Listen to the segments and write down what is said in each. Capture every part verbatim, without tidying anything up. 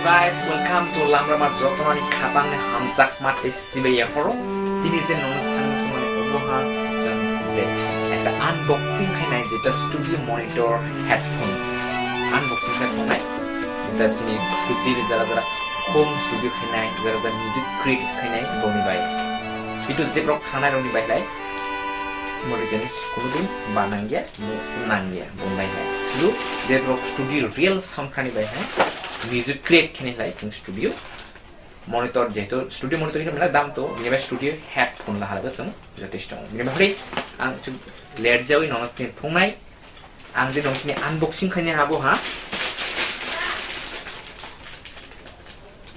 Guys, welcome to Lamrama, jotonani khapangni hamjakma tei sibai yapharo. Tini je nono sangma sumani obo ha, jeng je ekta unboxing khainai jeta studio monitor headphone unboxing khai tongnai. Jeta chini studio ni jara jara home studio khainai, jara jara music create khainai boni bai. Itu jebrok thangnai rokni bai lai. Mori jenis kuno din ba nangya, bo nangya, bo bai lai. Sudu jebrok studio real sound khani bai hai music create khainai lai jeng studio. Monitor, jehetu studio monitor hinwi mwnai, dam to, bini bai studio headphone lahai bo chwng jotesto. Bini bai ang chwng let jawi nono tin phungnai. Ang je nono tini unboxing khainai abo ha.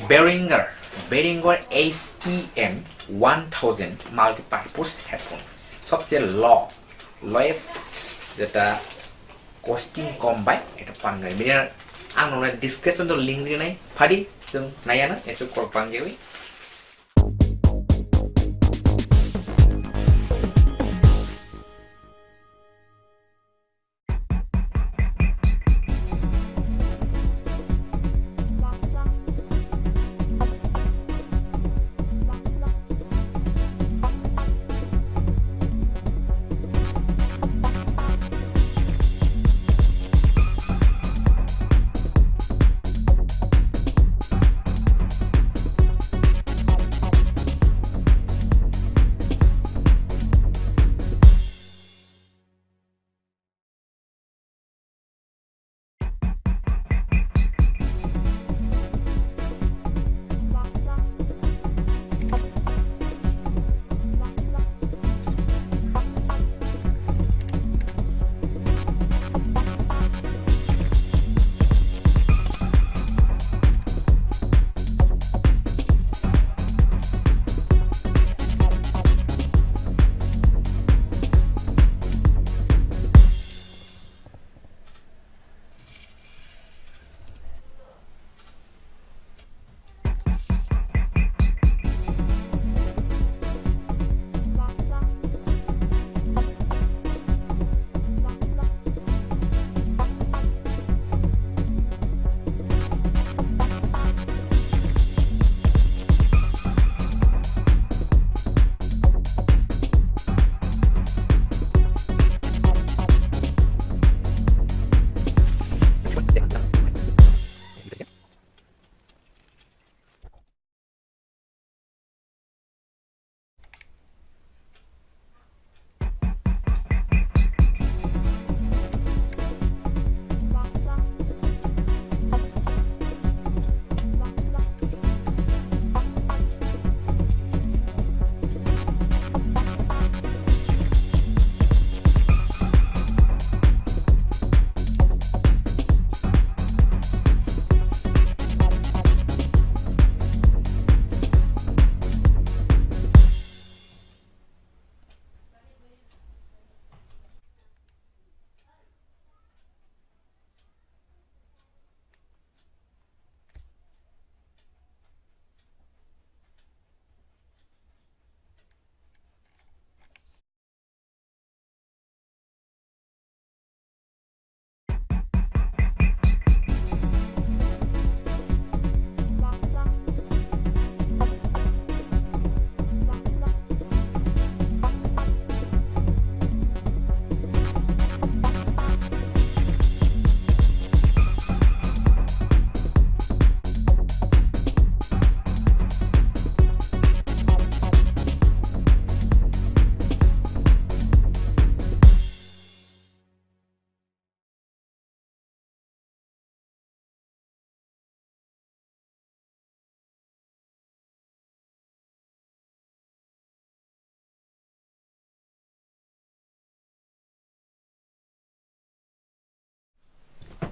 Behringer, Behringer H E M one thousand multi-purpose headphone. Sobse low, lowest jeta costing kom bai eta pangai. Bini ang nono description to link rinai. Phadi chwng naiya na, esu kor panggewi.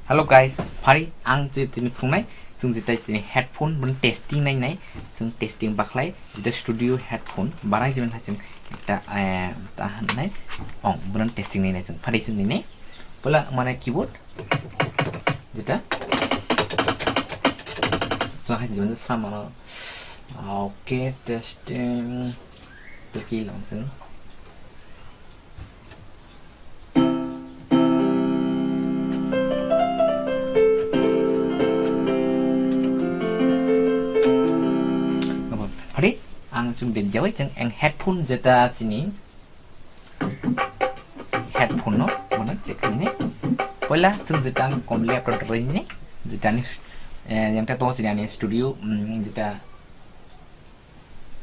Hello guys, phari ang je tini phungnai, chwng je tai chini headphone, bun testing nai nai, chwng testing bakhlai, jeta studio headphone, barai je hai chwng ekta, eh, ta hanai, ong, bun testing nai nai chwng phari chwng nai nai, pula mane keyboard, jeta, chwng hai je sram mano, okay, testing, tuki lang chwng. Ang chwng de jawai chwng ang headphone jeta chini headphone no bono check khaini. Poila chwng jeta ang kom laptop rini jeta ni, eh, yang ta to chini ani studio, mm, jeta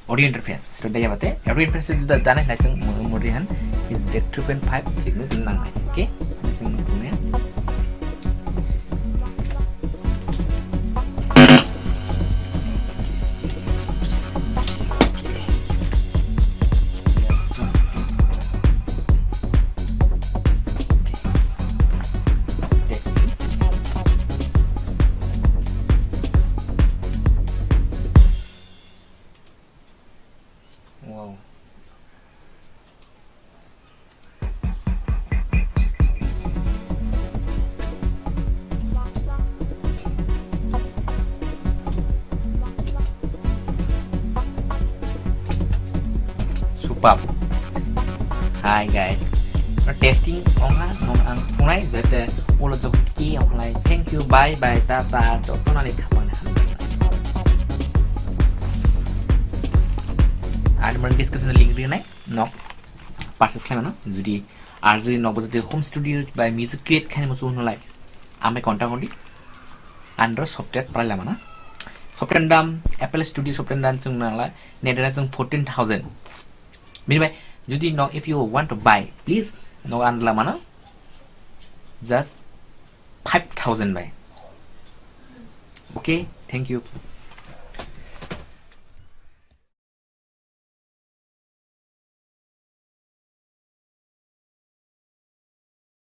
audio interface. Sero daya bate audio interface jeta dana khlai chwng mo-, mori han is Z three point five chwng no nang nai. Okay? Chwng no punya. Wow. Superb. Hi guys. Testing ongha nong ang phunai jete ulo jok ki onghlai. Thank you, bye bye, tata, joto nani khapang. Ani mon description link rinai nok purchase khlaimano jodi ar jodi nokbo jodi home studio bai music create khaini muchung hwnlai amai contact hodi andro software prai lamana. Software dam Apple Studio software dam chwng nalai nedera chwng fourteen thousand. Bini bai jodi nok if you want to buy please nok andla mana just five thousand bai. Okay, thank you.